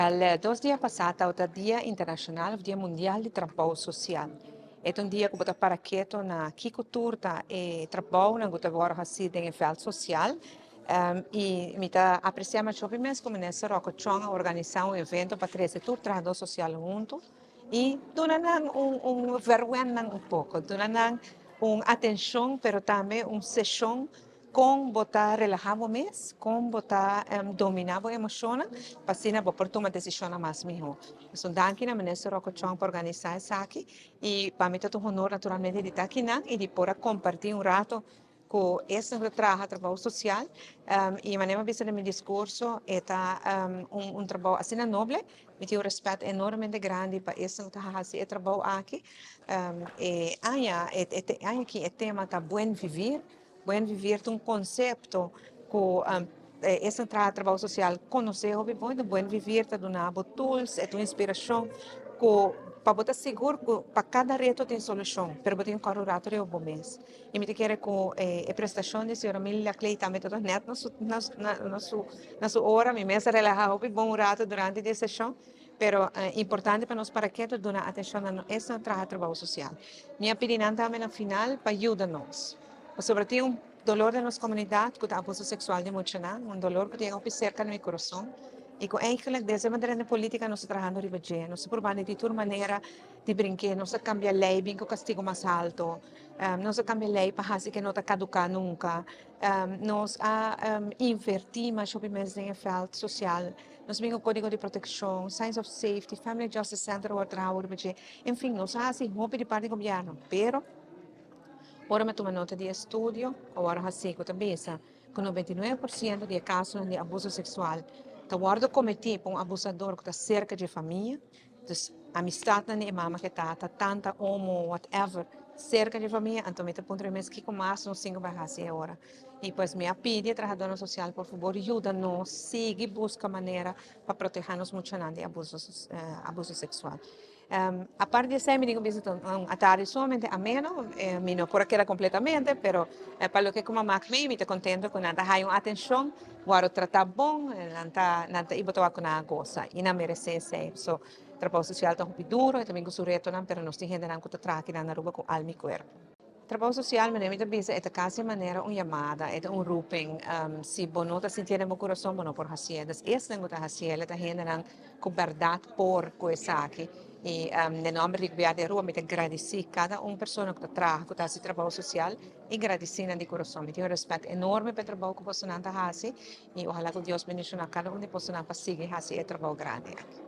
Al dos dia pasá tabata Dia Internashonal òf Dia Mundial di Trabou Sosial. E ta un dia ku bo ta para keto na kiko tur ta e trabounan ku ta wòrdu hasí den e vèlt sosial. I mi ta apresiá masha hopi mes ku Minister Rocco Chong a organisá un evento pa trese tur trahadó sosial huntu i duna nan un un vèrwèn nan un poko, duna nan un atenshon pero tambe un seshon Kon bo ta relahá bo mes? Kon bo ta dominá bo emoshonnan pa asina bo por tuma desishonnan mas mihó? Esun danki na Minister Rocco Chong pa organisá esaki i pa mi ta un honor naturalmente di ta akinan i di por a kompartí un rato ku esnan ku ta traha trabou sosial i manera mi a bisa den mi diskurso e ta un trabou asina noble. Mi tin un rèspèt enormemente grandi pa esnan ku ta hasi e trabou aki. E aña e aña aki e tema ta Buen Vivir. Buen vivir ta un konsepto ku esnan traha trabou sosial konosé hopi bon. E buen vivir ta duna bo tools, e ta un inspirashon ku pa bo ta sigur ku pa kada reto tin solushon, pero bo tin ku kòrda un rato riba bo mes. I mi ta kere ku e prestashon di señora Milly Laclay tambe ta nèt na su na su na su ora. Mi mes a relahá hopi bon un rato durante di e seshon. Pero importante pa nos para ketu duna atenshon na esnan traha trabou sosial. Mi a pidi nan tambe na final pa yuda nos. Pasobra tin un dolor den nos komunidat ku ta abuso seksual di muchanan, un dolor ku tin hopi serka na mi kurason i ku eigenlik desde mi a drenta den politika nos ta trahando riba dje. Nos ta probando di tur manera di brink'é, nos a kambia lei bin ku kastigo mas alto, nos a kambia lei pa hasi ke no ta kaduká nunka, nos a invertí mas hopi mes den e vèlt sosial. Nos bin ku Kódigo di Protekshon, Signs of Safety, Family Justice Center awor traha riba dje. En fin, nos a hasi hopi di parti gobièrnu, pero ora mi a tuma nota di e estudio awor a hasi ku ta bisa ku 99% di e kasonan di abuso seksual ta wòrdu kometí pa un abusador ku ta serka dje famia. Dus amistatnan di e mama ku e tata, tanta, omo, whatever, serka di e famia, anto mi ta puntra mi mes kiko mas nos tin ku bai hasi e ora. I pues mi a pidi e trahadónan sosial por fabor yuda nos sigui buska manera pa protehá nos muchanan di abuso abuso seksual. Aparte di esei mi tin ku bisa ta un atardi sumamente ameno, mi no por a keda kompletamente, pero pa loke ku mama ak mi, mi ta kontento ku nan ta haya un atenshon. Wòrdu tratá bon, nan ta nan ta i bo ta wak ku nan a gosa i nan meresé esei. So, trabou sosial ta hopi duro, e ta bin ku su retonan, pero nos tin hendenan ku ta traha kinan na Aruba ku alma i kuerpo. Trabou sosial, manera mi ta bisa, e ta kasi manera un yamada, e ta un roeping. Si bo no ta sintié den bo kurason, bo no por hasié. Dus esnan ku ta hasié, ta hendenan ku bèrdat por ku esaki. I den nòmber di Gobièrnu di Aruba mi ta gradisí kada un persona ku ta traha, ku ta hasi trabou sosial. I gradisí nan di kurason. Mi tin un rèspèt enorme pa e trabou ku bosonan ta hasi i ohalá ku Dios bendishoná kada un di bosonan pa sigui hasi e trabou grandi aki.